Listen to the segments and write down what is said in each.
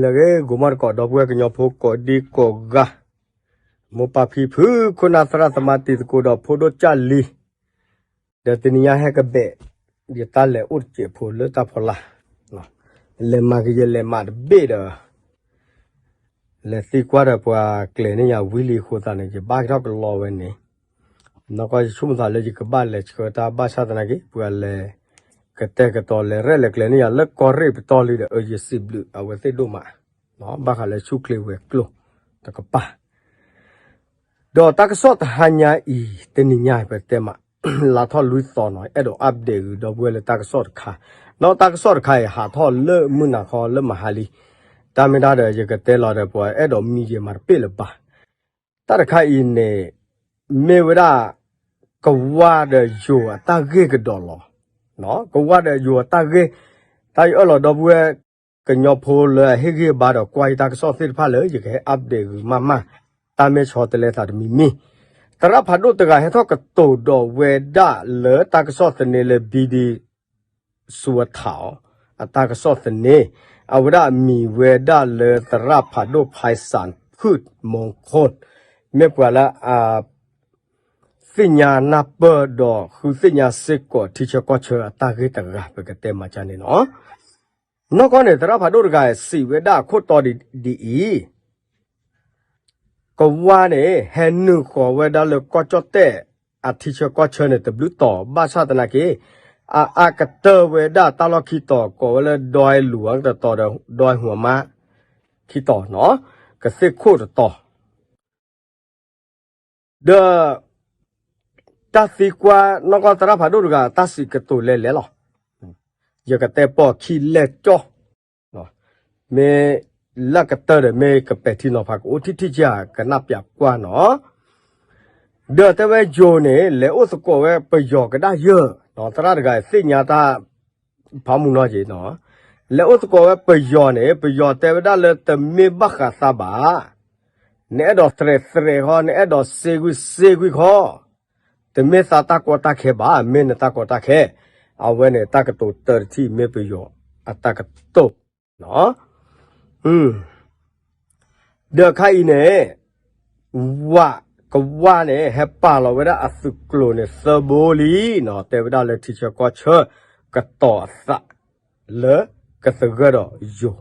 ဂ့ၤ ဂီၤမီၢ်တကိး ဒီပုၢ်ဝဲၢ်ကညီဖိကိးဒံကိးဂၤ, မိၢ်ပၢ်ဖံဖု ခိၣ်နၢ်သရၣ်သမါတံၤသကိးဒီးဖိဒိၣ်ကၢ်လံၤ, ဒီးတနံၤညါဟဲကဘဲး ယတၢ်လဲၤအိၣ်တစဲးဖိလၢတၢ်ဖီလာ်, လဲၤမၤကယဲၢ်လဲၤမၤတဘ့ၣ်ဒီး လဲၤသံကွၢ်ဒီးပှၤကျဲၤန့ၢ်ယၤဝံၤလံအဃိသတးန့ၣ် ယဘၣ်ကထီၣ်ကလီဝဲန့ၣ်, နီၢ်ကီၢ်ယဆိကမိၣ်သးလၢယကဘၣ်လဲၤဆှၢတၢ်ဘၣ်ဆၣ်သနာ်က့ ပှၤလဲၤကတဲာ်ကတီၤလဲၤရဲၣ်လဲၤကျဲၤန့ၢ်ယၤလၢကီၢ်ရ့ၣ်ပတီၢ်လံဒီး အယစံးဘျုးအဝဲသ့ၣ်ဒိၣ်မး, ဘၣ်ဃးလၢဆူၣ်ချ့ဝဲၤကျိၤတကပၤ ဒီးတၢ်ကစီၣ်တဟါညါအံၤ တနံၤညါပတဲမး လါထီၣ်လွံၢ်သီနီၤ အဲၣ်ဒိး update ဂုာ်ဒီပုၢ်ဝဲၢ်လၢတၢ်ကစီၣ်တခါ, ဒီးတၢ်ကစီၣ်တခါအံၤ ဟးထီၣ်လၢမုၢ်နၤခီလၢမဟါလံ, တၢ်မ့ၢ်တၢ်ဒီး ယကတဲလီၤဒီးပှၤအဲၣ်ဒိးမံယဲမးတပ့ၢ်လၢၤဘၣ်. တၢ်တခါအံၤန့ၣ် မ့ၢ်ဝဲဒၣ် ကဝါဒီးယိၤအတၢ်ဂ့ၢ်ကဒီးလီၤ. ကဝါဒီးယိၤအတၢ်ဂ့ၢ်, တၢ်အံၤအၢၣ်လီၤဒီပုၢ်ဝဲၢ် ကညီဖိလၢအဟ့ၣ်ဂံၢ်ဘါဒီးကွၢ်ယတၢ်ကစီၣ်သ့ၣ်တဖၣ်လၢ ယကဟဲ update ဂုာ်မးမး, တၢ်မ့ၢ်ဆီတလဲသးတမံၤမံၤ, သရၣ်ဖးဒိၣ်တဂၤဟဲထီၣ်ကတိၤဒီးဝဲဒၣ်လၢတၢ်ကစီၣ်သန့လၢ ဘံဒံ စူအထး အတၢ်ကစီၣ်သန့, အဝဲဒၣ်အမံၤဝဲဒၣ်လၢသရၣ်ဖးဒိၣ် ဖဲစၣ်ဖုၣ်မူခိၣ်, မ့ၢ်ပှၤလၢအ သ့ၣ်ညါနၢ်ပၢၢ်ဒီးဃုသ့ၣ်ညါစ့ၢ်ကီးထံဆၢကီၢ်ဆၢအတၢ်ဂ့ၢ်တဂၤ ပကတဲမၤကၢ်န့ၣ်လီၤ. နီၢ်ကီၢ်န့ၣ် သရၣ်ဖးဒိၣ်တဂၤစံးဝဲဒၣ်အခိၣ်တီဒ်အံၤ, ကဝါန့ၣ် ဟဲနုာ်ဃီၤဝဲဒၣ်လၢကီၢ်ကၠီၣ်တဲၣ်အထံဆၢကီၢ်ဆၢန့ၣ် တဘျုးတီၤ ဘၣ်ဆၣ်သနာ်က့ အအါကတၢၢ်ဝဲဒၣ်တၢ်လီၢ်ခံတီၤ ကိးဝဲလၢ ဒွဲလူၤ အကတတီၤဒီး ဒွဲဟူးမး ခံတီၤနီၤ, ကသ့ၣ်ခိၣ်တတီၤ ဒီး တၢ်သံကွၢ်နီၢ်ကီၢ်သရၣ်ဖးဒိၣ်တဂၤ တၢ်စံးကတိၤလဲၤလဲၤလီၤ. ယကတဲပိာ်ခံလဲၢ်ကၠီ, မ့ၢ်လၢကတၢၢ်ဒီး မ့ၢ်ကပဲာ်ထံနီၤဖး ကအိၣ်ထံၣ်ထံၣ်ကၢ် ကနၣ်ပၠးကွၢ်နီၤ. ဒီးတဲဝဲယိၤန့ၣ် လဲၤအိၣ်သကိးဝဲပယီၤကဒါယၢၢ်, သရၣ်တဂၤသ့ၣ်ညါတၢ် ဖးမုၢ်နီၤက့ၤနီၤ, လဲၤအိၣ်သကိးဝဲပယီၤန့ၣ် ပယီၤတဲဝဲဒၣ်လၢတမ့ၢ်ဘၣ်ဃးသးဘၣ်, နအဲၣ်ဒိးသရဲးသရဲးဃီ နအဲၣ်ဒိးစ့ကွံာ်စ့ကွံာ်ဃီ, တမ့ၢ်သးတၢ်ကီတၢ်ခဲဘၣ်, မ့ၢ်နတၢ်ကီတၢ်ခဲ, အဝဲန့ၣ်တၢ်ကတိၤတၢတထံၣ် မ့ၢ်ပယီၤအတၢ်ကတိၤ ဒီးခါအံၤန့ၣ် ဝးကဝါန့ၣ် ဟဲပာ်လီၤဝဲဒၣ်အသုးကျိၤန့ၣ် သၢဘိလံနီၤ, တဲဝဲဒၣ်လၢထံဆၢကီၢ်ဆၢ ကတီၤအသး လၢကသဂၢၢ်ဒီးယိၤ,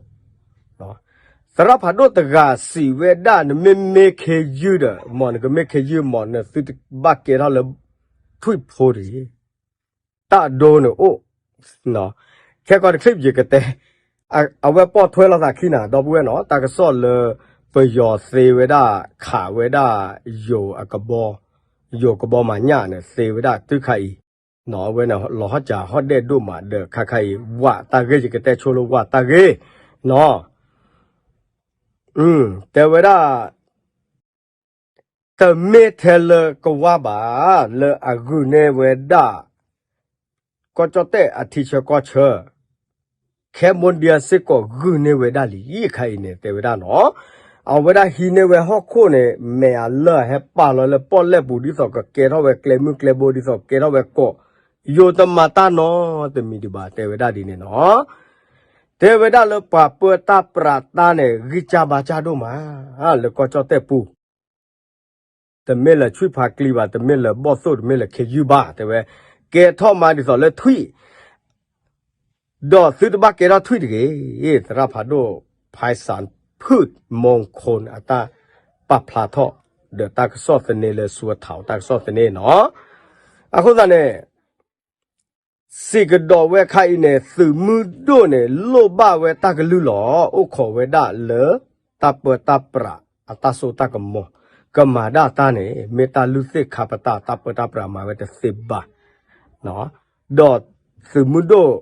သရၣ်ဖးဒိၣ်တဂၤစံးဝဲဒၣ် နမ့မ့ၢ်ခ့ယုၢ်ဒီး မ်နကမ့ၢ်ခ့ယုၢ် မ်နသုတဘၣ်ကဲထီၣ်လၢ ထွံၣ်ဖိတဂ့ၤ တၢ်အဒိန့ၣ်အိၣ်, ခဲကီးတချံၣ်ယကတဲ, အဝဲပိာ်ထွဲလိာ်သးခံနၤ ဒီပုၢ်ဝဲၢ်နီၤ, တၢ်ကစီၣ်လၢ ပယီၤသ့ဝဲဒၣ် ခးဝဲဒၣ် ယိၤအကဘီ, ယိၤကဘီမၤညၣ်န့ၣ် သ့ဝဲဒၣ်တုၤခါအံၤ, အဝဲန့ၣ်လီၤဟီၣ်စၢၤဟီၣ်ဒဲးဒိၣ်မးဒီး ခါခါအံၤ ဝးတၢ်ဂ့ၢ် ယကတဲဆိလၢဝးတၢ်ဂ့ၢ်နီၤ, တဲဝဲဒၣ် တမ့ၢ်ထဲလၢကဝါဘၣ်, လၢအဂုာ်န့ၢ်ဝဲဒၣ် ကီၢ်ကၠီၣ်တဲၣ်အထံဆၢကီၢ်ဆၢ, Cambodia စ့ၢ်ကီးဂုာ်န့ၢ်ဝဲဒၣ်လံ ခါအံၤန့ၣ် တဲဝဲဒၣ်နီၤ, အဝဲဒၣ်ဟံးန့ၢ်ဝဲဟီၣ်ခိၣ်န့ၣ် မဲာ်အလၢအဟဲပာ်လီၤလၢပီၣ်လဲၣ်ပူၤ ဒ်သိးကကဲထီၣ်ဝဲကျဲမုၢ်ကျဲဘိ ဒ်သိးကဲထီၣ်ဝဲကီး, ယိၤတမၤတၢ်နီတမံၤဒံးဘၣ် တဲဝဲဒၣ်ဒ်န့ၣ်နီၤ. တဲဝဲဒၣ်လၢပှၤပၢတၢ်ပြးတၢ်န့ၣ် ဂံၢ်စၢ်ဘါစၢ်ဒိၣ်မး, လၢကီၢ်ကၠီၣ်တဲၣ်ပူၤ တမ့ၢ်လၢဆွံၣ်ဖးကျံဘၣ်, တမ့ၢ်လၢဘီၣ်သိၣ်, တမ့ၢ်လၢခ့ယုၢ်ဘၣ်, တဲဝဲ, ကဲထီၣ်မးဒ်သိးလၢထွံၣ်, ဒီးသုတဘၣ်ကဲထီၣ်ထွံၣ်တဂ့ၤ, သရၣ်ဖးဒိၣ် ဖဲစၣ်ဖုၣ်မူခိၣ် အတၢ်ပာ်ဖျါထီၣ် ဒီးတၢ်ကစီၣ်သန့လၢ စူအထး တၢ်ကစီၣ်သန့နီၤ. အဃိသတးန့ၣ် စံးကဒီးဝဲခါအံၤန့ၣ် သုးမုၢ်ဒိၣ်န့ၣ် လိၣ်ဘၣ်ဝဲတၢ်ကလုၢ်လီၤ. အိၣ်ခိးဝဲဒၣ်လၢ တၢ်ပၢတၢ်ပြး အတၢ်စိတၢ်ကမီၤ, ကမၤဒၣ်တၢ်န့ၣ် မ့ၢ်တၢ်လုၢ်သ့ၣ်ခါပတာ် တၢ်ပၢတၢ်ပြးမၤဝဲတသ့ဘၣ်. ဒီးသုးမုၢ်ဒိၣ်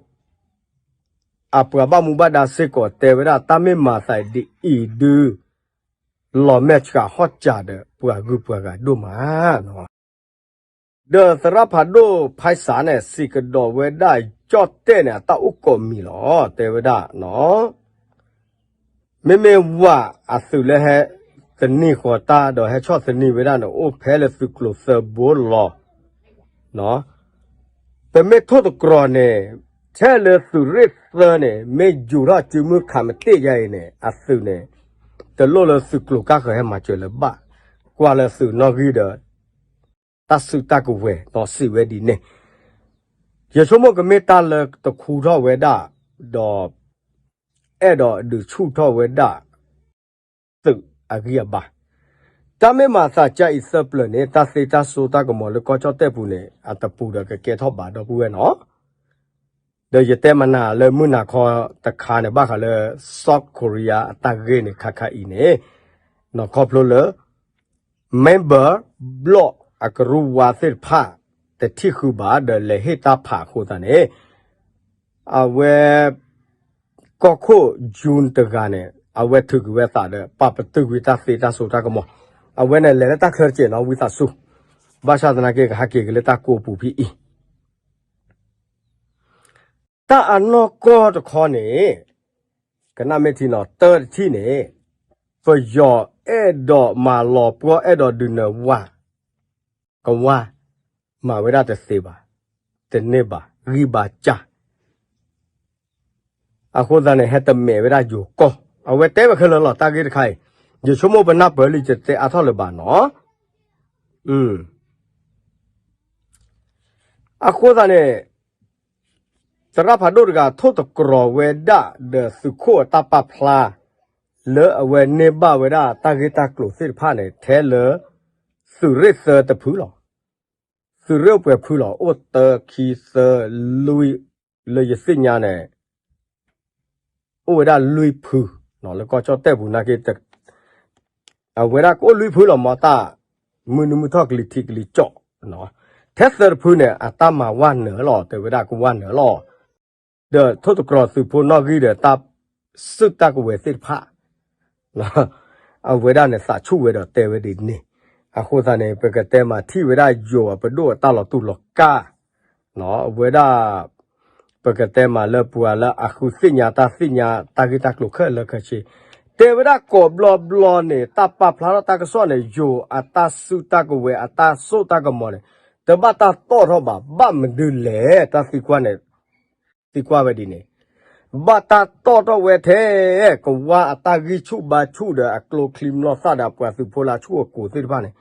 အပှၤဘၣ်မူဘၣ်ဒါစ့ၢ်ကီးတဲဝဲဒၣ် တၢ်မ့ၢ်မၤသးဒ်အံၤဒုး လီၤမဲာ်ဆှးဟီၣ်စၢ်ဒီးပှၤဂုၤပှၤဂၤဒိၣ်မး. ဒီးသရၣ်ဖးဒိၣ်ဖဲစၣ်န့ၣ် စံးကဒီးဝဲဒၣ် ကၠီၣ်တဲၣ်န့ၣ် အတၢ်အိၣ်ကိးမံၤလီၤ. တဲဝဲဒၣ် မ့မ့ၢ်ဝဲအသုးလၢဟဲသန့ၤဃီၤတၢ် ဒီးဟဲဆီၣ်သနံးဝဲဒၣ်န့ၣ် အိၣ်ဖဲလၢသုးကျိၤသၢဘိလီၤ. ပမ့ၢ်ထိၣ်သတြီၤန့ၣ် ထဲလၢသုးရ့ၣ်သၢန့ၣ် မ့ၢ်ယူၤထီၣ်စုမုၢ်ခးမတ့ၢ်ယါအံၤန့ၣ် အသုးန့ၣ် တလိၣ်လၢသုးကျိၤကါဃၢၤဟဲမၤစၢၤလၢၤဘၣ်, ကွၢ်လၢသုးနီၣ်ဂံၢ်ဒီး တၢ်စုတၢ်ကဝဲၤနီၤ စံးဝဲဒ်န့ၣ်, ယဆိကမိၣ်ကမ့ၢ်တၢ်လၢတခူထီၣ်ဝဲဒၣ်, ဒီး အဲၣ်ဒိးဒုးဆူၣ်ထီၣ်ဝဲဒၣ် သုးအဂံၢ်အဘါ, တၢ်မ့ၢ်မၤသးကါအံၤသၢပျၢၤန့ၣ် တၢ်သ့တၢ်စိတၢ်ကမီၤလၢကီၢ်ကၠီၣ်တဲၣ်ပူၤန့ၣ် အတပူၤဒီးကကဲထီၣ်ဘၣ်ဒီပုၢ်ဝဲၢ်နီၤ, ဒီးယတဲမနၤလၢမုၢ်နၤခီတခါန့ၣ် ဘၣ်ဃးလၢ South Korea အတၢ်ဂ့ၢ်န့ၣ် ခါခါအံၤန့ၣ်, နီၤခီဖျိလၢ member ဘျီၣ်အကရူၢ်ဝါသ့ၣ်တဖၣ် တထံၣ်ဃုာ်ဘၣ်ဒီးလဲၤဟ့ၣ်တၢ်ဖးအဃိသတးန့ၣ်, အဝဲ ကီၢ်ခိၣ် June တဂၤန့ၣ် အဝဲထုးက့ၤဝဲသးဒီး ပာ်ပတုာ်ကွံာ်တၢ်သ့တၢ်စိတၢ်ကမီၤ, အဝဲန့ၣ်လဲၤလၢတၢ်ချၢတစဲးနီၤ ဝံသးစူၤ, ဘၣ်ဆၣ်သနာ်က့ကဟးက့ၤက့ၤလၢတၢ်ကိးပူၤဖဲအံၤ တၢ်အနီၢ်ကီၢ်တခီန့ၣ်, ကနၣ်မ့ၢ်ထံနီၤ တၢ်တထံၣ်န့ၣ်, ပယီၤအဲၣ်ဒိးမၤလီၤပှီၢ်အဲၣ်ဒိးဒုးနၢၤဝၤ, ကဝါ, မၤဝဲဒၣ်တသ့ဘၣ်, တန့ၢ်ဘၣ်, ဂံၢ်ဘါစၢ် အဃိသတးန့ၣ် ဟဲတမဲာ်ဝဲဒၣ်ယိၤကီၢ်, အဝဲတဲဝဲခဲလၢာ်လီၤ တၢ်ဂ့ၢ်တခါအံၤ, ယဆိကမိၣ်ပနၢ်ပၢၢ်လံ ယတဲအါထီၣ်လၢၤဘၣ်နီၤ, အဃိသတးန့ၣ် သရၣ်ဖးဒိၣ်တဂၤထိၣ်သတြီၤဝဲဒၣ်ဒီးသုးခိၣ်အတၢ်ပာ်ဖျါ လၢအဝဲန့ၢ်ဘၣ်ဝဲဒၣ်တၢ်ဂ့ၢ်တၢ်ကျိၤသ့ၣ်တဖၣ်န့ၣ် ထဲလၢ သုးရ့ၣ်သၢတဖုလီၤ. သုးရ့ၣ်အိၣ်ပှဲၤဖုလီၤ. အိၣ်တၢ ခံ သၢ လွံၢ် လၢယသ့ၣ်ညါန့ၣ် အိၣ်ဝဲဒၣ်လွံၢ်ဖု, လၢကီၢ်ကၠီၣ်တဲၣ်ပူၤနာ်က့ အဝဲဒၣ်ကအိၣ်လွံၢ်ဖုလီၤမး တၢ်မုၢ်နံၤမုၢ်ထီၣ်ကလံၤထံးကလံၤကၠီ, ထဲသၢတဖုန့ၣ် အတၢ်မၤဝဲနၢၤလီၤ တဲဝဲဒၣ်ကဝဲနၢၤလီၤ. ဒီးထိၣ်သတြီၤသုးဖိနီၣ်ဂံၢ်ဒီးတၢ်စုၣ်တၢ်ကဝဲၤသ့ၣ်တဖၣ် အဝဲဒၣ်န့ၣ်သးဆူၣ်ဝဲဒီးတဲဝဲဒ်န့ၣ်, အဃိသတးန့ၣ် ပကတဲမးထံၣ်ဝဲဒၣ်ယိၤအပဒိၣ်အတၢ်လီၤတူၢ်လီၤကာ်, အဝဲဒၣ် ပကတဲမးလၢပှၤလၢအဃုသ့ၣ်ညါတၢ်သ့ၣ်ညါတၢ်ဂ့ၢ်တၢ်ကျိၤခဲလၢာ်ခဲဆ့, တဲဝဲဒၣ်ကိးဘျီဘျီန့ၣ် တၢ်ပာ်ဖျါထီၣ်တၢ်ကစီၣ်န့ၣ် ယိၤအတၢ်စုၣ်တၢ်ကဝဲၤအတၢ်စိၣ်တၢ်ကမီၤန့ၣ် တဘၣ်တၢ်တီၣ်ထီၣ်ဘၣ် ဘၣ်မနုၤလဲၣ် တၢ်သံကွၢ်န့ၣ် သံကွၢ်ဝဲဒ်န့ၣ်, ဘၣ်တၢ်တီၣ်ထီၣ်ဝဲထဲ ကဝါအတၢ်ဂံၢ်ဆူၣ်ဘါဆူၣ်ဒီးအကျိချံမျိာ်သၣ်ဒီးအပှၤသုးဖိလၢအဆူၣ်အကိၤသ့ၣ်တဖၣ်န့ၣ်,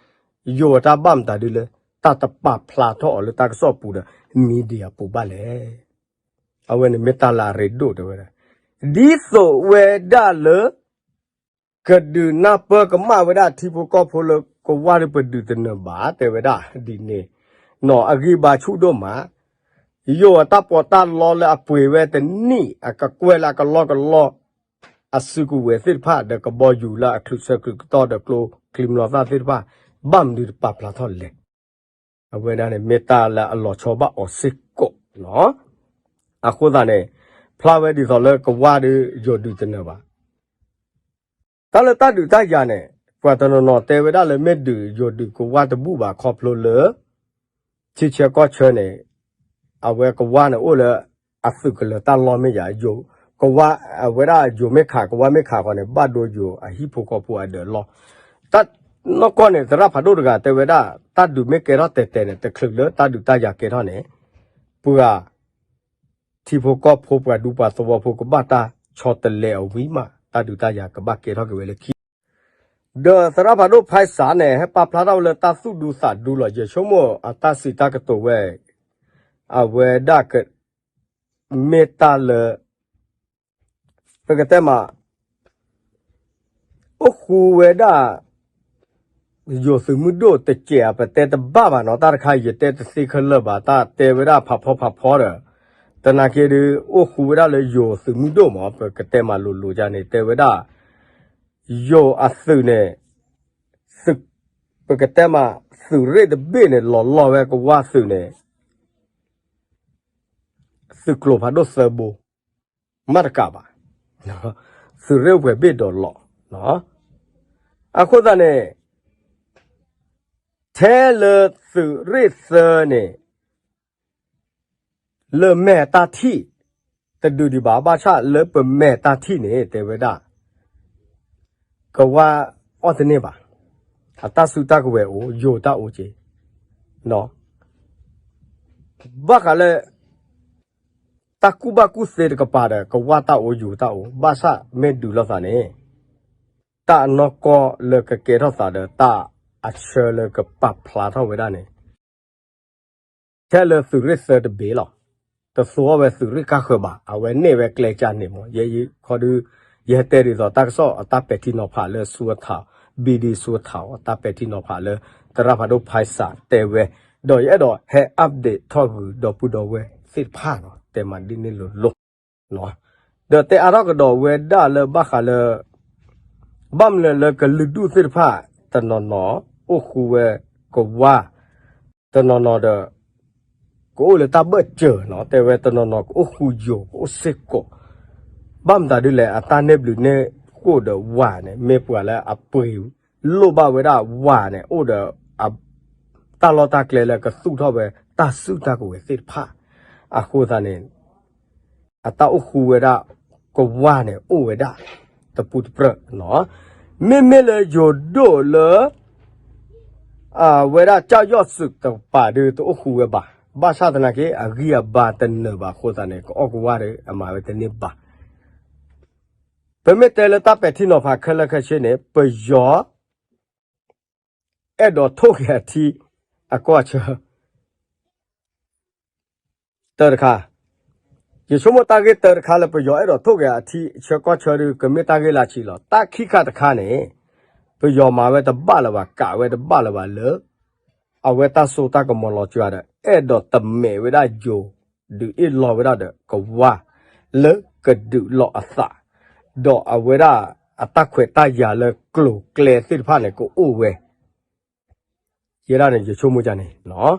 ယိၤအတၢ်ဘၣ်မတၤဒ်လၢ တၢ်တပာ်ဖျါထီၣ်အီၤလၢတၢ်ကစီၣ်ပူၤဒီး media ပူၤဘၣ်လဲၣ်. အဝဲန့ၣ်မ့ၢ်တၢ်လၢအရ့ဒိၣ်တဲဝဲဒၣ်, ဒ်သိးဝဲဒၣ်လၢ ကဒုးနၢ်ပၢၢ်ကမၣ်ဝဲဒၣ်ထံဖိကီၢ်ဖိလၢကဝါဒီးပဒုးတနၢၤဘၣ် တဲဝဲဒၣ်ဒ်န့ၣ်, နီၢ်အဂံၢ်ဘါဆူၣ်ဒိၣ်မး, ယိၤအတၢ်ပီးတၢ်လီလၢအပှ့ၤဝဲတနံၣ် အကကွဲၢ်လၢအကလီကလီ အစုကဝဲၤသ့ၣ်တဖၣ် ဒီးကဘီယူၤလၢအချုးဆၢချုးကတီၢ်ဒီးကျိချံမျိာ်သၣ်သ့ၣ်တဖၣ် ဘၣ်မနုၤတပာ်ဖျါထီၣ်လဲၣ်. အဝဲဒၣ်န့ၣ်မ့ၢ်တၢ်လၢအလီၤဆီဘၣ်အီၤစ့ၢ်ကီးလီၤ. အဃိသတးန့ၣ် ဖျါဝဲဒ်သိးလၢကဝါဒီးယိၤဒုးတနၢၤဘၣ် တၢ်လၢတၢ်ဒုးတၢ်ယၤန့ၣ် ပှၤတနီၤနီၤတဲဝဲဒၣ်လၢမ့ၢ်ဒုးယိၤဒုးကဝါတဘူၣ်ဘၣ်ခီဖျိလၢ ထံဆၢကီၢ်ဆၢန့ၣ် အဝဲကဝါန့ၣ်အိၣ်လၢ အသုးကလၢၤတၢ်လီၢ်မ့ၢ်ယၤ ယိၤ ကဝါ အဝဲဒၣ်ယိၤမ့ၢ်ခး ကဝါမ့ၢ်ခးဃီန့ၣ် ဘၣ်ဒိယိၤအဟံၣ်ဖိဃီဖိအဒၢးလီၢ် တၢ်နီၢ်ကီၢ်န့ၣ် သရၣ်ဖးဒိၣ်တဂၤတဲဝဲဒၣ် တၢ်ဒုးမ့ၢ်ကဲထီၣ်တဲာ်တဲာ်န့ၣ် တချုးလၢတၢ်ဒုးတၢ်ယၤကဲထီၣ်န့ၣ် ပှၤ ထံဖိကီၢ်ဖိပှၤဒူပှၤသဝီဖိကဘၣ်တၢ်ဆီတလဲအီၤဝံၤမး တၢ်ဒုးတၢ်ယၤကဘၣ်ကဲထီၣ်က့ၤဝဲလၢခံ ဒီးသရၣ်ဖးဒိၣ်ဖဲစးန့ၣ် ဟဲပာ်ဖျါထီၣ်ဝဲလၢတၢ်သူၣ်ဒူသးဒူလီၤ ယဆိကမိၣ်အတၢ်စံးတၢ်ကတိၤဝဲ အဝဲဒၣ်က မ့ၢ်တၢ်လၢ ပကတဲမး အိၣ်ဃူဝဲဒၣ် ယိၤသုးမုၢ်ဒိၣ်တစဲး ပတဲတဘၣ်ဘၣ်နီၤ တၢ်တခါအံၤယတဲတသ့ခဲလၢာ်ဘၣ် တၢ်တဲဝဲဒၣ်ဖးဖီဖးဖီဒီး သနာ်က့ဒီး အိၣ်ဃူဝဲဒၣ်လၢယိၤသုးမုၢ်ဒိၣ်မး ပကတဲမးလိၤလိၤဒ်န့ၣ် တဲဝဲဒၣ် ယိၤအသုးန့ၣ် သုး ပကတဲမး သုးရ့ၣ်တဘ့ၣ်န့ၣ် လီၤလီၢ်ဝဲကဝါသုးန့ၣ် သုးကျိၤဖးဒိၣ်သၢဘိ မ့ၢ်တကးဘၣ် သုးရ့ၣ်အိၣ်ပှဲၤဘ့ၣ်ဒီးလီၤ အဃိသတးန့ၣ် ထဲလၢသုးရ့ၣ်သၢန့ၣ် လၢမဲာ်တၢ်ထံၣ် တဒုးဒံးဘၣ် ဘၣ်ဆၣ်လၢပမဲာ်တၢ်ထံၣ်န့ၣ် တဲဝဲဒၣ် ကဝါအီၣ်တန့ၢ်ဘၣ် အတၢ်စုတၢ်ကဝဲၤအိၣ် ယိၤတၢ်အိၣ်က့ၤ ဘၣ်ဃးလၢ တၢ်ကူၣ်ဘၣ်ကူၣ်သ့တကပၤဒီး ကဝၢ်တၢ်အိၣ်ယူၤတၢ်အိၣ် ဘၣ်ဆၣ်မ့ၢ်ဒုးလိာ်သးန့ၣ် တၢ်အနီၢ်ကီၢ်လၢကကဲထီၣ်သးဒီး တၢ်အဆၢလၢကပာ်ဖျါထီၣ်ဝဲဒၣ်န့ၣ် ထဲလၢသုးရ့ၣ်သၢတဘ့ၣ်လီၤ. တသူအီၤဝဲသုးရ့ၣ်ကါဃၢၤဘၣ်, အဝဲန့ၢ်ဝဲကျဲကၢ်န့ၣ်မး, ယဲခီဒု ယဟဲတဲဒ်သိးတၢ်ကစီၣ်အတၢ်ပဲာ်ထံနီၤဖးလၢဆူအထး ဘံဒံဆူအထး အတၢ်ပဲာ်ထံနီၤဖးလၢ သရၣ်ဖးဒိၣ်ဖဲစးတဲဝဲ, ဒီးယအဲၣ်ဒိးဟဲ update ထီၣ်ဂုာ်ဒီပုၢ်ဒီဝဲၢ်သ့ၣ်တဖၣ်နီၤ တဲမးဒ်န့ၣ်လိၤလိၤ ဒီးတဲအါထီၣ်ကဒီးဝဲဒၣ်လၢဘၣ်ဃးလၢ ဘၣ်မနုၤလၢကလုာ်ဒူၣ်သ့ၣ်တဖၣ် တနီၤနီၤ အိၣ်ဃူဝဲကဝၢ်, တနီၤနီၤဒီး ကအိၣ်လၢတၢ်ဘၢၣ်စၢၤနီၤ, တဲဝဲတနီၤနီၤကအိၣ်ဃူယိာ် ကအိၣ်စ့ၢ်ကီး, ဘၣ်မတၤဒ်လဲၣ် အတၢ်န့ၢ်ဘျုးန့ၢ်ဃိၣ်ဒီးဝၤန့ၣ် မ့ၢ်ပှၤလၢအပှ့ၤလိၣ်ဘၣ်ဝဲဒၣ်ဝၤန့ၣ် အိၣ်ဒီး တၢ်လီၢ်တၢ်ကျဲလၢကသူၣ်ထီၣ်ဝဲတၢ်စုၣ်တၢ်ကဝဲၤသ့ၣ်တဖၣ်, အဃိသတးန့ၣ် အတၢ်အိၣ်ဃူဝဲဒၣ်ကဝၢ်န့ၣ် အိၣ်ဝဲဒၣ်တပူၤတပြၢၢ်နီၤ, မ့မ့ၢ်လၢယိၤဒိၣ်လၢ အဝဲဒၣ်ကၠီၣ်ယီၣ်စုးတကပၤဒုးတအိၣ်ဃူဝဲဘၣ်, ဘၣ်ဆၣ်သနာ်က့ အဂံၢ်အဘါတနၢၤဘၣ်အဃိသတးန့ၣ် ကအီၣ်ကဝၢ်ဒီးအမၤဝဲတန့ၢ်ဘၣ်. ပမ့ၢ်တဲလၢတၢ်ပဲာ်ထံနီၤဖးခဲလၢာ်ခဲဆ့န့ၣ် ပယီၤ အဲၣ်ဒိးထိၣ်က့ၤအထံအကီၢ်အဆၢ တၢတခါ, ယဆိကမိၣ်တၢ်ဂ့ၢ်တၢတခါလၢပယီၤအဲၣ်ဒိးထိၣ်က့ၤအထံဆၢကီၢ်ဆၢဒုး ကမ့ၢ်တၢ်ဂ့ၢ်လၢဆံးလီၤ. တၢ်ခံခါတခါန့ၣ် ပယီၤမၤဝဲတဘၣ်လၢၤဘၣ် ကးဝဲတဘၣ်လၢၤဘၣ်လၢ အဝဲတၢ်စိတၢ်ကမီၤလီၤစှၤဒီး အဲၣ်ဒိးတမဲာ်ဝဲဒၣ်ယိၤ ဒုးအ့ၣ်လီၤဝဲဒၣ်ဒီးကဝၢ် လၢကဒုးလီၤအသး, ဒီးအဝဲဒၣ်အတၢ်ခွဲးတၢ်ယာ်လၢကျိၤကျဲသ့ၣ်တဖၣ်န့ၣ် ကအိၣ်ဝဲ ယဲဒၣ်န့ၣ် ယဆိကမိၣ်ဒ်န့ၣ်,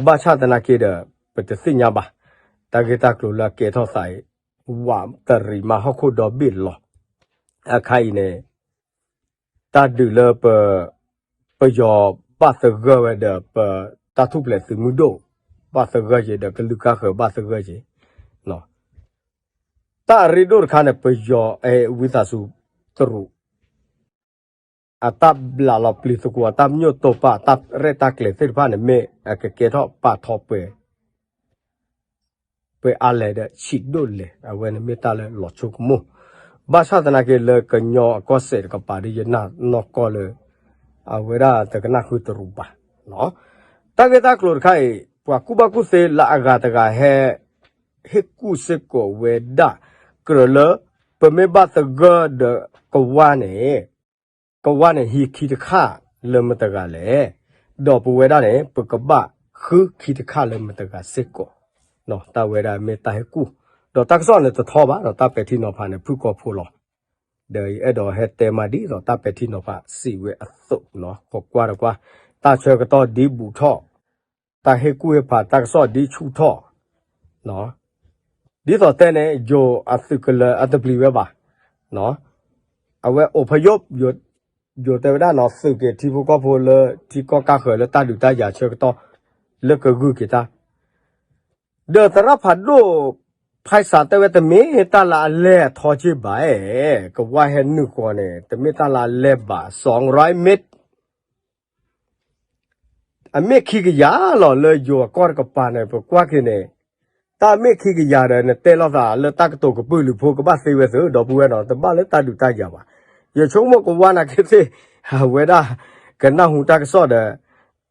ဘၣ်ဆၣ်သနာ်က့ဒီး ပတသ့ၣ်ညါဘၣ်, တၢ်ဂ့ၢ်တၢ်ကျိၤလၢအကဲထီၣ်သးအံၤ ဝးတရံးမးဟီၣ်ခိၣ်ဒီဘ့ၣ်လီၤ. အခါအံၤန့ၣ် တၢ်ဒုးလၢပ ပယီၤဘၣ်သဂၢၢ်ဝဲဒီး ပတၢ်ထူၣ်ဖျဲးသုးမုၢ်ဒိၣ် ဘၣ်သဂၢၢ်က့ၤဒီး ကလုာ်ကါဃၢၤဘၣ်သဂၢၢ်က့ၤ တၢ်အရ့ဒိၣ်တခါန့ၣ် ပယီၤ ဝံသးစူၤတရူး အတၢ်ဘျးလီၤပျံၤသကိး အတၢ်ပညိၣ်တိာ်ပာ် တၢ်ရဲၣ်တၢ်ကျဲၤသ့ၣ်တဖၣ်န့ၣ် မ့ၢ်အကကဲထီၣ်ပာ်ထီၣ်ပှဲၤ ပှဲၤအါလဲၣ်ဒီးဆံးဒိၣ်လဲၣ် အဝဲန့ၣ်မ့ၢ်တၢ်လၢလီၤဆိကမိၣ်, ဘၣ်ဆၣ်သနာ်က့လၢကညီအကီၢ်စဲၣ်တကပၤဒီး ယနာ်နီၢ်ကီၢ်လၢ အဝဲဒၣ်တကနၣ်ဃုတရူးဘၣ်. တၢ်ဂ့ၢ်တၢ်ကျိၤတခါအံၤ ပှၤကူၣ်ဘၣ်ကူၣ်သ့လၢအဂၤတဂၤဟဲ ဟ့ၣ်ကူၣ်စ့ၢ်ကီးဝဲဒၣ် ကြၢးလၢ ပမ့ၢ်ဘၣ်သဂၢၢ်ဒီးကဝၢ်န့ၣ် ကဝၢ်န့ၣ်ဟံးခံတခါလၢမတၤတဂၤလဲၣ်, ဒီးပဝဲဒၣ်န့ၣ် ပကဘၣ်ဃုခံတခါလၢမတၤတဂၤစ့ၢ်ကီး, တၢ်ဝဲဒၣ်မ့ၢ်တၢ်ဟ့ၣ်ကူၣ်, ဒီးတၢ်ကစီၣ်န့ၣ်တထီဘၣ် ဒီးတၢ်ပဲာ်ထံနီၤဖးန့ၣ် ဖုၣ်ကိာ်ဖိလီၤ. ဒီးယအဲၣ်ဒိးဟဲတဲမးဒ်သိးတၢ်ပဲာ်ထံနီၤဖးစံးဝဲအသိးနီၤ, ခိးကွၢ်တကွၢ်, တၢ်ဆၢကတီၢ်ဒ်ဘူးထီၣ်, တၢ်ဟ့ၣ်ကူၣ်ဟ့ၣ်ဖးတၢ်ကစီၣ်ဒ်ဆူၣ်ထီၣ် ဒ်သိးတဲန့ၣ် ယိၤအသုးကလၢၤအတပျံၤဝဲဘၣ်, အဝဲအိၣ်ဖးယိၣ်, ယိၤတဲဝဲဒၣ်နီၤ သုးက့ၤထံဖိကီၢ်ဖိလၢထံကီၢ်ကါဃၢၤလၢတၢ်ဒုးတၢ်ယၤဆၢကတီၢ် လၢကဂုာ်က့ၤတၢ် ဒီးသရၣ်ဖးဒိၣ် ဖဲစးတဲဝဲတမ့ၢ်တၢ်လၢအလဲၢ်အထီက့ၢ်ဘၣ်, ကဝၢ်ဟဲနုာ်ဃီၤန့ၣ် တမ့ၢ်တၢ်လၢအလဲၢ်ဘၣ် စီၤရၢမ့ၢ် အမ့ၢ်ခံကယၤလီၤ လၢယိၤအကီၢ်တကပၤန့ၣ် ပကွၢ်က့ၤန့ၣ်, တၢ်မ့ၢ်ခံကယၤဒီး နတဲလိာ်သးလၢတၢ်ကတိၤကပုာ်လုာ်ဖိကဘၣ်သ့ဝဲသု ဒီပုၢ်ဝဲၢ်နီၤ တဘၣ်လၢတၢ်ဒုးတၢ်ယၤဘၣ်. ယဆိကမိၣ်ကဝၢ်နာ်က့သ့ၣ် အဝဲဒၣ် ကနၢ်ဟူတၢ်ကစီၣ်ဒီး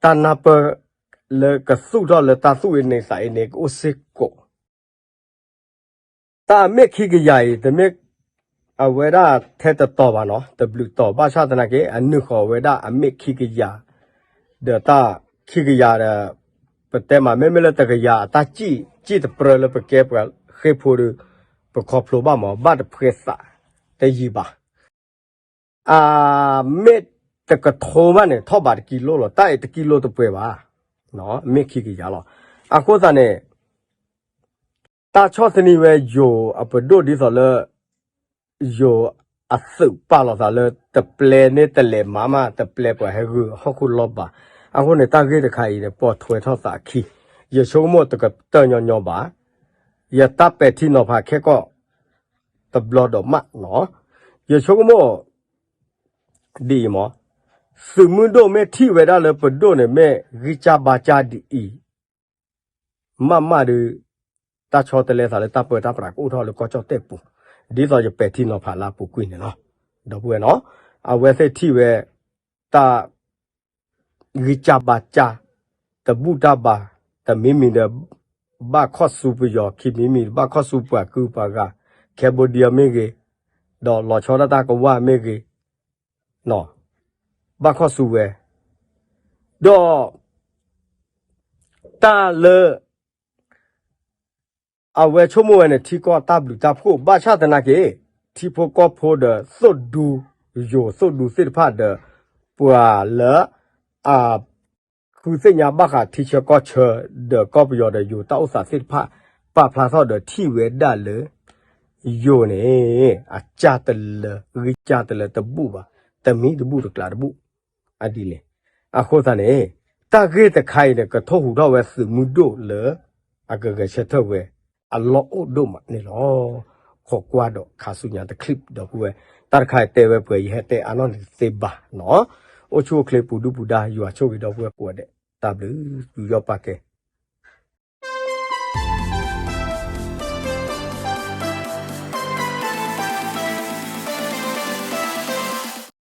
တၢ်နၢ်ပၢၢ်လၢကသူၣ်ထီၣ်လၢတၢ်သူၣ်အ့န့သးအ့န့ ကအိၣ်စ့ၢ်ကီး တၢ်အမ့ၢ်ခံကယၤအံၤ တမ့ၢ်အဝဲဒၣ်ထဲတတီၤဘၣ်နီၤ, တဘျုးတီၤ ဘၣ်ဆၣ်သနာ်က့ အနုာ်ဃီၤဝဲဒၣ်အမ့ၢ်ခံကယၤ, ဒီးတၢ်ခံကယၤဒီး ပတဲမး မ့မ့ၢ်လၢတကယၤအတၢ်စံၣ် စံၣ်တပြၢလၢပကဲပှၤဃ့ၢ်ဖိဒီး ပခီဖျိဘၣ်မး ဘၣ်တဖှဲသးတယံာ်ဘၣ်. အမ့ၢ်တကထိဘၣ်န့ၣ် ထီၣ်ဘးတကံလိလီၤ, တၢ်အံၤတကံလိတပှဲၤဘၣ်, မ့ၢ်ခံကယၤလီၤ. အဃိသတးန့ၣ် တၢ်ဆီၣ်သနံးဝဲယိၤအပဒိၣ်ဒ်သိးလၢ ယိၤအသုးပာ်လီၤသးလၢ တပျဲန့ၢ်တလဲၤမၤမး တပျဲပှၤဟဲဂုာ်ဟီၣ်ခိၣ်လီၤဘၣ်. အဃိန့ၣ် တၢ်ဂ့ၢ်တခါအံၤန့ၣ် ပိာ်ထွဲထီၣ်သးအခံ, ယဆိကမိၣ်တကတၢၢ်ညီညီဘၣ်. ယတၢ်ပဲာ်ထံနီၤဖးခဲကီၢ်တဘျီဒီးမးနီၤ, ယဆိကမိၣ် ဒ်အံၤမး, သုးမုၢ်ဒိၣ်မ့ၢ်ထံၣ်ဝဲဒၣ်လၢပဒိၣ်န့ၣ် မ့ၢ်ဂံၢ်စၢ်ဘါစၢ်ဒ်အံၤ မးမးဒီး တၢ်ဆီတလဲသးလၢတၢ်ပၢတၢ်ပြးကအိၣ်ထီၣ်လၢကီၢ်ကၠီၣ်တဲၣ်ပူၤ, ဒ်သိးယပဲာ်ထံနီၤဖးလၢအပူၤကွံာ်န့ၣ်လီၤ. ဒီပုၢ်ဝဲၢ်နီၤ, အဝဲသ့ၣ်ထံၣ်ဝဲ တၢ် ဂံၢ်စၢ်ဘါစၢ်, တဘူၣ်တၢ်ဘါ, တမံၤမံၤဒီး ဘၣ်ခီၣ်ဆူပယီၤ, ခံမံၤမံၤဒီး ဘၣ်ခီၣ်ဆူပှၤကုၢ်ပှၤဂၤ, Cambodia မ့ၢ်ဂ့ၤ, ဒီးလီၤဆီဒၣ်တၢ်ကဝၢ်မ့ၢ်ဂ့ၤ, ဘၣ်ခီၣ်ဆူဝဲ, ဒီး တၢ်လၢ အဝဲဆိကမိၣ်ဝဲန့ၣ် ထံကီၢ်တၢ်ဘျုးတၢ်ဖှိၣ် ဘၣ်ဆၣ်သနာ်က့ ထံဖိကီၢ်ဖိဒီးသိၣ်ဒူ ယိၤသိၣ်ဒူသ့ၣ်တဖၣ်ဒီး ပှၤလၢ အ ဃုသ့ၣ်ညါဘၣ်ဃးထံဆၢကီၢ်ဆၢ ဒီးကီၢ်ပယီၤဒီးယိၤတၢ်အိၣ်သးသ့ၣ်တဖၣ် ပာ်ဖျါထီၣ်ဒီးထံၣ်ဝဲဒၣ်လၢ ယိၤန့ၣ် အကၢ်တလၢ ဂံၢ်စၢ်တလၢတဘူၣ်ဘၣ်, တမံၤတဘူၣ်တကျးတဘူၣ် အဒ်န့ၣ်. အဃိသတးန့ၣ် တၢ်ဂ့ၢ်တခါအံၤန့ၣ် ကထိၣ်ဟူးထီၣ်ဝဲသုးမုၢ်ဒိၣ်လၢ အကဂဲၤဆၢထၢၣ်ဝဲ အလီၢ်အိၣ်ဒိၣ်မးန့ၣ်လီၤ. ခိးကွၢ်ဒီးခါဆူညါတချံး ဒီပုၢ်ဝဲၢ်, တၢ်တခါအံၤတဲဝဲပှဲၤ ယဟဲတဲအါနီၢ်န့ၣ်တသ့ဘၣ်နီၤ. အိၣ်ဆူၣ်အိၣ်ချ့ပူၤဒုၣ်ပူၤဒါ ယွၤဆိၣ်ဂ့ၤဒီပုၢ်ဝဲၢ်ကိးဂၤဒဲး တၢ်ဘျုး ယူးယီၣ်ပာ်ကဲ